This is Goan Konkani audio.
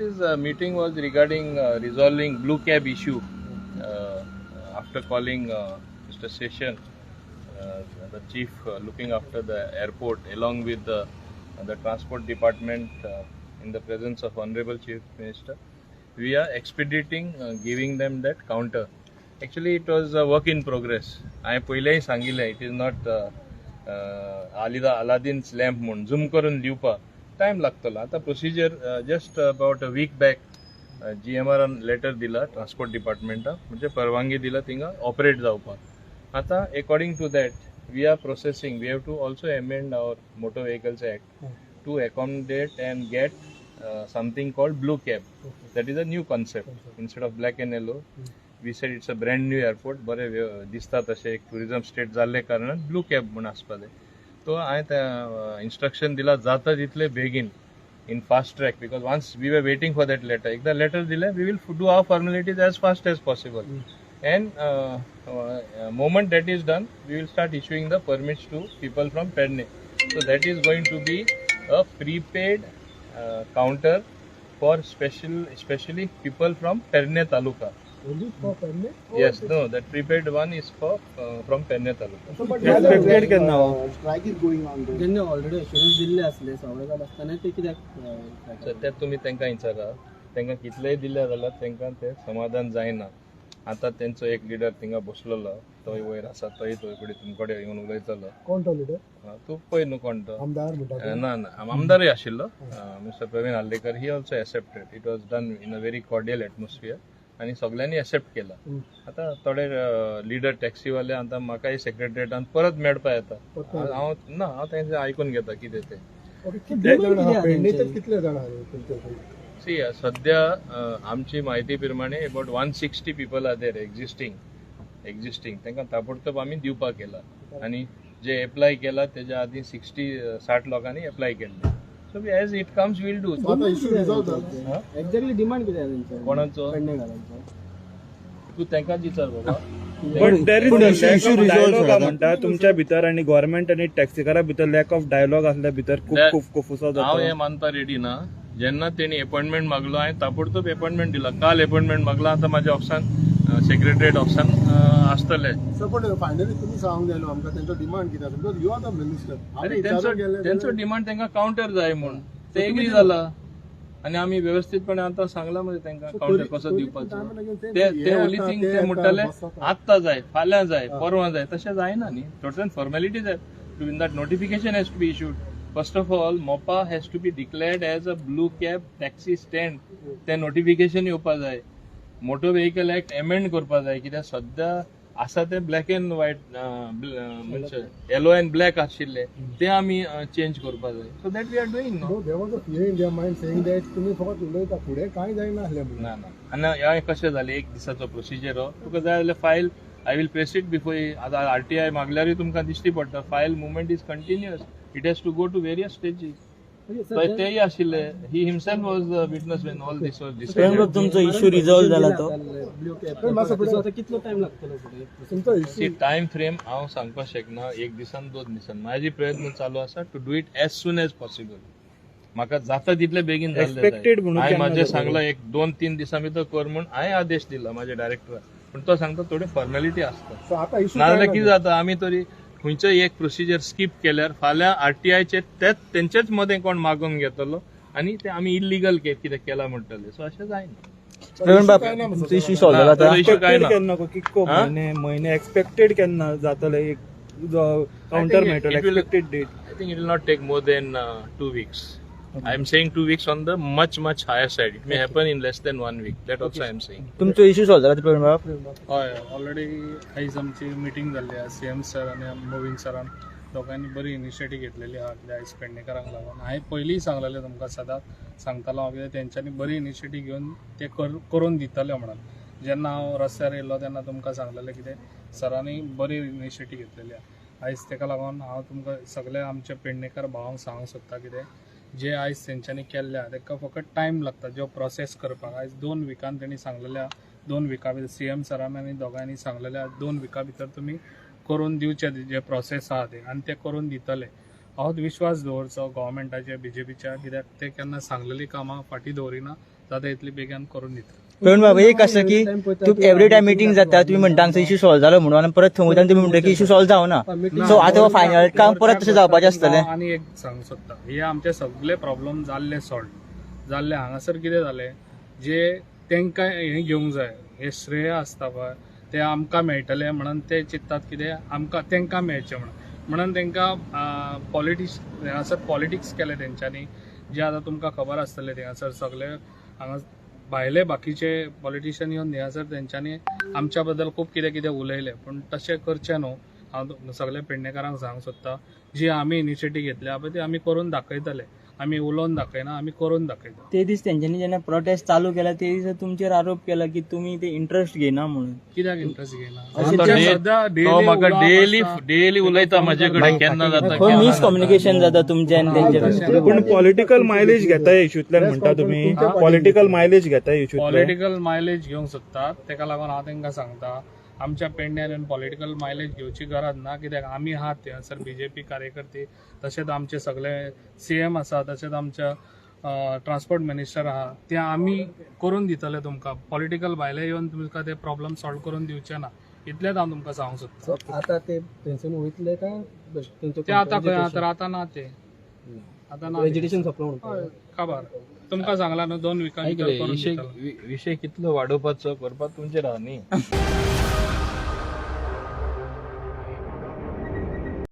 This meeting was regarding resolving blue cab issue after calling Mr. Seshan, the chief looking after the airport, along with the transport department in the presence of Honorable Chief Minister. We are expediting giving them that counter. Actually, it was a work in progress. हांवें पयलेंय सांगिल्लें, it is not Aladdin's lamp म्हूण झूम करून दिवपाक टायम लागतलो. आतां procedure, just about a week back जीएमआरान letter दिला ट्रान्सपोर्ट डिपार्टमेंटाक, म्हणजे परवानगी दिला थिंगा ऑपरेट जावपाक. आतां according to that we are processing. We have to also amend our Motor Vehicles Act to accommodate and get something called blue cab. That is a new concept. Instead of black and yellow, we said it's a brand new airport, बरें दिसता तशें एक टुरिझम स्टेट जाल्ले कारणान ब्लू कॅब म्हूण आसपा जाय. तो हांवें इन्स्ट्रक्शन दिला, जाता तितले बेगीन, in fast track, because once we were waiting for that letter, एकदा लेटर दिलें, we will do our formalities as fast as possible, and moment that is done, we will start issuing the permits to people from Pernem. So that is going to be a prepaid counter for specially people from Pernem taluka. Only for Pernem? Yes, no, that prepaid one is for from Pernem taluka. So, but Expected केन्ना हो? Strike is going on there. जेन्ना ऑलरेडी अश्युरन्स दिल्ले आसले सगळे आसतना ते कित्याक सध्या तुमी तांकां विचारा. तांकां कितलेय दिले जाल्यार तांकां ते समाधान जायना. आतां तेंचो एक लिडर थिंगा बसलेलो, तोय वयर आसा, तोय थंय कडेन तुमकडे येवन उलयतलो. कोण तो लिडर? तूं पळय न्हू कोण तो. आमदार म्हणटा? ना ना, आमदारूय आशिल्लो, Mr. Praveen Alekar. He also accepted. It was done in a very cordial atmosphere आनी सगळ्यांनी एक्सेप्ट केला. आतां थोडे लिडर टॅक्सीवाले आतां म्हाकाय सेक्रेटरीटान परत मेळपा येता. हांव ना, हांव तेंचे आयकून घेता कितें तें. ओके, कितले जाण आहा पेडणेचे, कितले जाण आहा तुमचे? सी, सध्या आमची म्हायती प्रमाणे about 160 people are there existing. तांकां ताबडतोब आमी दिवपाक केला आनी जे एप्लाय केला तेज्या आदीं 60 60 लोकांनी एप्लाय केल्ले. So as it comes we'll do. आतां इश्यू रिजॉल्व जाला. एक्झॅक्टली डिमांड कितें आसा तेंचो? कोणाचो? पेडणेकारांचो. तूं तांकांच विचार बाबा. But there is lack issue of resolve dialogue जाला. म्हणटा तुमच्या भितर आनी गव्हर्मेंट आनी टॅक्सीकारा भितर लॅक ऑफ डायलॉग असल्या भितर खूब खूब कोफुसो हांव जाता. हें मानपा रेडी ना. जेन्ना तेणी अपॉइंटमेंट मागलो, हांवें ताबडतोब अपॉइंटमेंट दिला. काल अपॉइंटमेंट मागला. आतां म्हाज्या ऑफिसान, सेक्रेटरीट ऑफिसान आसतले. सर, पण फायनली तुमी सांगूंक जाय न्हू आमकां तेंचो डिमांड कितें आसा, because you are the minister. अरे, तेंचो तेंचो डिमांड तांकां कावंटर जाय म्हूण. ते एग्री जाला आनी आमी वेवस्थीतपणे आतां सांगलां मरे तांकां कावंटर कसो दिवपाचो ते. ते ओनली थिंग ते म्हणटाले आत्तां जाय, फाल्यां जाय, परवां जाय. तशें जायना न्ही. टोटल फॉर्मेलिटी जाय. That notification has to be issued. First of all, Mopa has to be declared as a blue cab taxi stand. ते नोटिफिकेशन येवपा जाय. मोटर व्हेकल एक्ट एमेंड करपा जाय, कित्याक सद्या आसा ते ब्लॅक अँड व्हायट, म्हणजे येलो अँड ब्लॅक आशिल्ले, ते आमी चेंज करपा जाय. So that we are doing, no? There was a fear in their mind saying that तुमी फकत उलयता, फुडें कांय जायना आसलें म्हणून. ना ना, आनी हें कशें जालें, एक दिसाचो प्रोसिजर हो. तुका जाय जाल्यार file I will press it before. आतां आरटीआय मागल्यारूय तुमकां दिश्टी पडटा, file movement is continuous. It has to go to various stages. तेय आशिल्ले. He himself was the witness when all this was decided. तुमचो इश्यू रिजॉल्व जाला तो? ब्लू कॅब आतां कितलो टायम लागतलो फुडें? तुमचो सी, टायम फ्रेम हांव सांगपाक शकना, एक दिसान, 2 दिसान. म्हाजी प्रयत्न चालू आसा to do it as soon as possible. म्हाका जाता तितले बेगीन जाल्लें. Expected म्हणून हांवें केन्ना म्हाजें जातलें? सांगलां, एक 2-3 दिसां भितर कर म्हूण हांवें आदेश दिला म्हाज्या डायरेक्टराक, पूण तो सांगता थोडी फॉर्मेलिटी आसता. सो आतां इश्यू नाजाल्यार कितें जाता, आमी तरी खंयचोय एक प्रोसिजर स्कीप केल्यार फाल्यां आरटीआयचे तेच तेंचेच मदें कोण मागून घेतलो आनी ते आमी इलिगल कितें केलां म्हणटले. सो अशें जायना. प्रवीण बाब, तुमचो इश्यू सॉल्व जाला आतां? ना, इश्यू काय ना. केन्ना कितको हा? म्हयने म्हयने एक्सपेक्टेड केन्ना जातले एक काउंटर मेळटलो, expected date? I think it will not take more than 2 weeks. I am saying 2 weeks on the much, much higher side. It may happen in less than one week. That also I am saying. तुमचो इश्यू सॉल्व जाला प्रवीण बाब? हय, ऑलरेडी आयज आमची मिटींग जाल्ली आसा. सीएम सर आनी मोविंग सरान दोगांयनी बरी इनिशिएटीव घेतलेली आहा. कित्याक आयज पेडणेकारांक लागून हांवें पयलींय सांगलेलें तुमकां, सदांच सांगतालो हांव, कित्याक तेंच्यांनी बरी इनिशिएटीव घेवन ते करून दितले म्हणून. जेन्ना हांव रस्त्यार येयल्लो तेन्ना तुमकां सांगलेलें कितें सरांनी बरी इनिशिएटीव घेतलेली आहा. आयज तेका लागून हांव तुमकां सगळे आमच्या पेडणेकार भावांक सांगूंक सोदता, कितें जे आयज तेंच्यांनी केल्ले आहा तेका फकत टायम लागता जो प्रोसेस करपाक. आयज 2 विकान तेणी सांगलेलें आहा, 2 विका भितर सीएम सरान आनी दोगांयनी सांगलेलें आहा, 2 विका भितर तुमी करून दिवचे जे प्रोसेस आहा ते आनी ते करून दितले. होच विश्वास दवरचो गव्हर्मेंटाचेर, बीजेपीच्या, कित्याक ते केन्ना सांगलेली कामां फाटीं दवरिना, जाता इतली बेगीन करून दिता. प्रवीण बाब, एक आसा की तूं एवरी टायम मिटींग जाता, तुमी म्हणटा हांगसर इशू सॉल्व जालो म्हणून, आनी परत थंय वयता आनी तुमी म्हणटा की इशू सॉल्व जावना. सो आतां फायनल काम परत तशें जावपाचें आसतलें. हांव आनी एक सांगूंक सोदता, हे आमचे सगळे प्रॉब्लम जाल्ले सॉल्व जाल्ले. हांगासर कितें जालें, जे तांकां हें घेवंक जाय, हे श्रेय आसता पळय, ते आमकां मेळटले म्हणून ते चिंत्तात कितें आमकां तांकां मेळचें म्हणून, म्हणून तांकां पॉलिटिक्स, हांगासर पॉलिटिक्स केलें तेंच्यांनी. जे आतां तुमकां खबर आसतलें, थिंगासर सगळे हांगा भायले बाकीचे पॉलिटिशियन येवन थिंगासर तेंच्यांनी आमच्या बद्दल खूब कितें कितें उलयलें, पूण तशें करचें न्हू. हांव सगल्या पेडणेकारांक सांगूंक सोदता, जी आमी इनिशिएटीव घेतल्या पळय ती आमी करून दाखयतले. आमी उलोवन दाखयना, आमी करून दाखयता. ते दीस तेंच्यांनी जेन्ना प्रोटेस्ट चालू केला ते दीस तुमचेर आरोप केला की तुमी ते इंटरेस्ट घेना म्हणून. कित्याक इंटरेस्ट घेयना? तो तो म्हाका डेली डेली उलयता म्हजे कडेन, केन्ना जाता, खंय केन्ना जाता. मिसकम्युनिकेशन जाता तुमचें आनी तेंचें? पूण पॉलिटिकल मायलेज घेता ह्या इशूंतल्यान म्हणटा तुमी, पॉलिटिकल मायलेज घेता ह्या इशूंतल्यान? पॉलिटिकल मायलेज घेवंक सोदतात, तेका लागून हांव तांकां सांगता, आमच्या पेडण्यार येवन पॉलिटिकल मायलेज घेवची गरज ना, कित्याक आमी आहात थंयसर बीजेपी कार्यकर्ते, तशेंच आमचे सगळे सीएम आसा, तशेंच आमचे ट्रान्सपोर्ट मिनिस्टर आहा, ते आमी करून दितले तुमकां. पॉलिटिकल भायले येवन तुमकां ते प्रॉब्लम सॉल्व करून दिवचे ना, इतलेंच हांव तुमकां सांगूंक सोदता. So, आता ते थंयसून वयतले काय तेंचो ते आतां खंय आहा तर आतां ना, ते आतां ना. एजिटेशन सोंपलो म्हणटा. खबर तुमकां सांगला न्हू, 2 विकां भितर करून विशय दितलो. विशय कितलो वाडोवपाचो करपाक तुमचेर आहा न्ही.